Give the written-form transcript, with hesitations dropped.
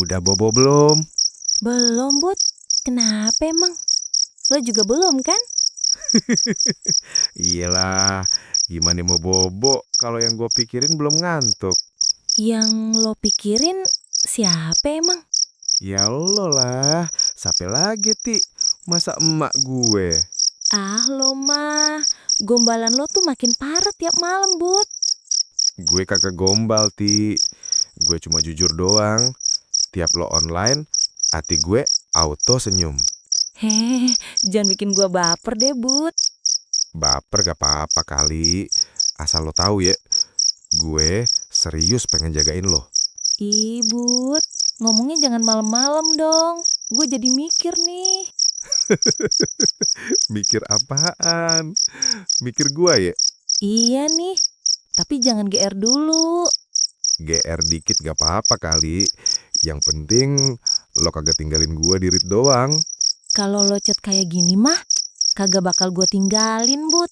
Udah bobo belum? Belum, Bud. Kenapa emang? Lo juga belum kan? Iyalah, gimana mau bobo kalau yang gue pikirin belum ngantuk. Yang lo pikirin siapa emang? Ya lo lah, siapa lagi Ti? Masa emak gue? Ah lo mah, gombalan lo tuh makin parah tiap malam, Bud. Gue kagak gombal Ti. Gue cuma jujur doang. Tiap lo online, hati gue auto senyum. Jangan bikin gua baper deh, Bud. Baper gak apa-apa kali. Asal lo tahu ya, gue serius pengen jagain lo. Ih, Bud, ngomongnya jangan malam-malam dong. Gue jadi mikir nih. Mikir apaan? Mikir gue ya? Iya nih, tapi jangan GR dulu. GR dikit gak apa-apa kali. Yang penting lo kagak tinggalin gue di read doang. Kalau lo chat kayak gini mah, kagak bakal gue tinggalin, Bud.